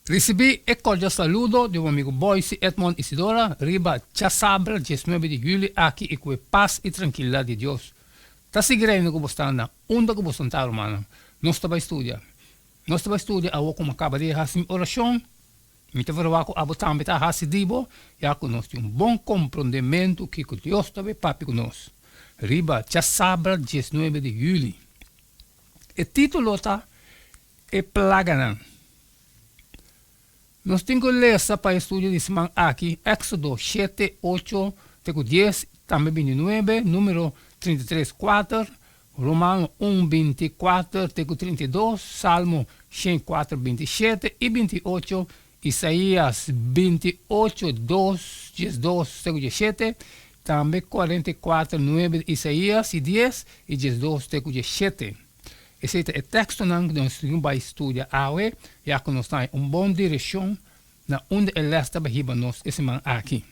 Risibí e kordial saludo di bo amigu Boyce Edmond Isidora riba djasabra diesnuebe di juli aki i ku e pas i trankilidat di Dios ta sigui reina ku bo sta na unda ku bo sentá rumannan. Nos ta bai studia. Nos ta bai studia awor ku mi a kaba di hasi mi orashon. Mi ta verwagt ku abo tambe ta hasi di bo, ya ku nos tin un bon komprondementu kiko Dios ta bai papia ku nos riba djasabra diesnuebe di juli. E título ta E plaganan. Nos tin ku lesa pa e studio di siman aki Éksodo shete, ocho te ku dies, tambe bintinuebe, Número 33, kuater, Romano un, bintikuater te ku 32, Salmo 104, 27 i 28, Isaías 28, dos, 12 te ku 17, tambe 44, nuebe di Isaías i dies i 12 te ku 17. Esei ta e tekstonan ku nos tin bai studia awe, ya ku nos ta haña un bon direkshon na unda e lès ta bai hiba nos e siman aki.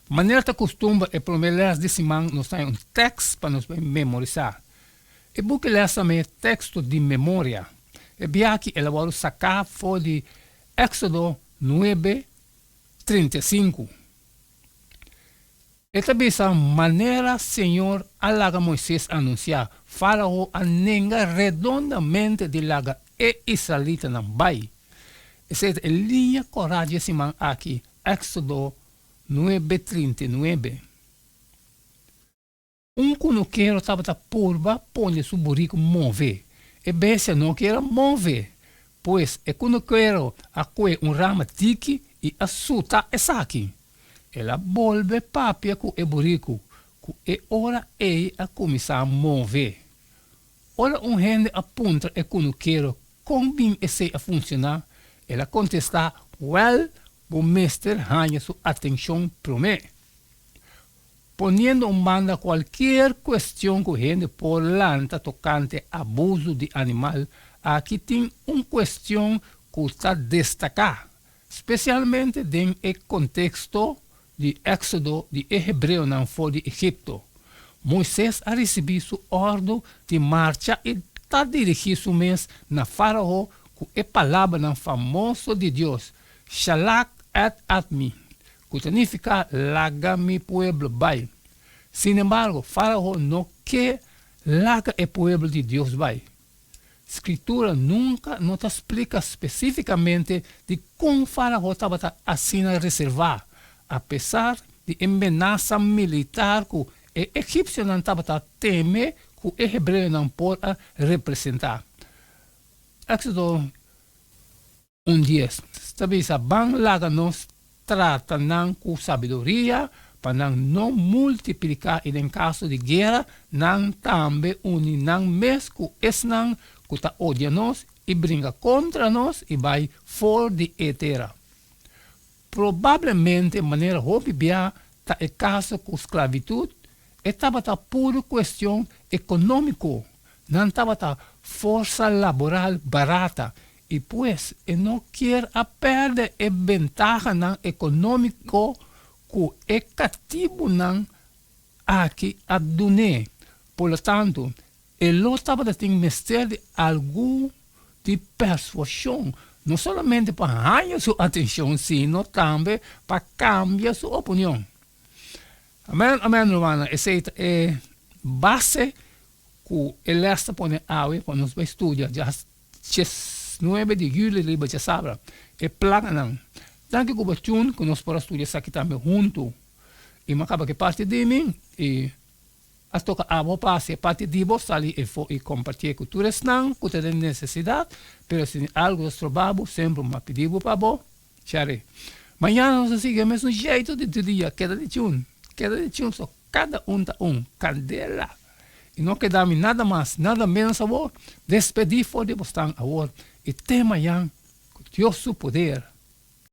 Manera ta kustumber e promé lès di siman nos ta haña un tèks pa nos bai memorisá. E buki lès ta mei teksto di memoria. E biaha aki el a wòrdu saká for di Éksodo nuebe, 35. E ta bisa, Manera Señor a laga Moises anunsiá, Fárao a nenga redondamente di laga e israelitanan bai. Esei ta e liña kòrá dje siman aki, Éksodo nuebe 39. Un kunukero tabata purba pone su buriku move. E bestia no kier a move. Pues e kunukero a kue un rama tiki i a suta esaki. El a bolbe papia ku e buriku, ku e ora ei a kuminsá move. Ora un hende a puntra e kunukero kon bin esei a funshoná, el a kontestá, Wèl, bo mester haña su atenshon promé. Poniendo un banda cualkier cuestion cu hende por lanta tocante abuso di animal, aki tin un cuestion cu ta destaca, specialmente den e contexto di exodo di e hebreonan for di Egipto. Moises a ricibi su ordo di marcha y ta dirigi su mes na Farao cu e palabranan famoso di Dios, Shalak et atmi, ku ta nifiká laga mi pueblo bai. Sinembargo, Fárao no ke laga e pueblo di Dios bai. Skritura nunka no ta splika spesífikamente dikon Fárao tabata asina reservá, apesar di e menasa militar ku e egipsionan tabata teme ku e hebreonan por a representá. Éksodo Un dies ta bisa, Ban laga nos trata nan ku sabiduria, pa nan no multipliká i den kaso di guera nan tambe uni nan mes ku esnan ku ta odia nos i bringa kontra nos i bai for di e tera. Probablemente manera hopi bia ta e kaso ku sklabitut, e tabata puru kuestion ekonómiko, nan tabata forsa laboral barata I pues e no kier a pèrdè e bentahanan ekonómiko ku e katibunan aki a dun'é. Por lo tanto, e lo tabata tin mester di algu di persuashon, no solamente pa haña su atenshon, sino tambe pa kambia su opinion. Amèn, amèn, rumannan, esei ta e base ku e lès ta pone awe pa nos bai studia. 19 di juli riba djasabra e plaganan. Danki ku bo tune ku nos por a studia esaki tambe huntu. I mi a kaba ku e parti di mi i a toka abo pa hasi e parti di bo sali efo i kompartié ku tur esnan ku ta den nesesidat, pero si tin algu ta stroba bo semper mi a pidi bo pa bo share. Mañana nos a sigui e mesun jeito di tur dia, keda di tune, keda di tune so kada un ta un kandela. I no keda mi nada mas, nada menos awor, despedí for di bosnan awor i te mañan ku Dios su poder.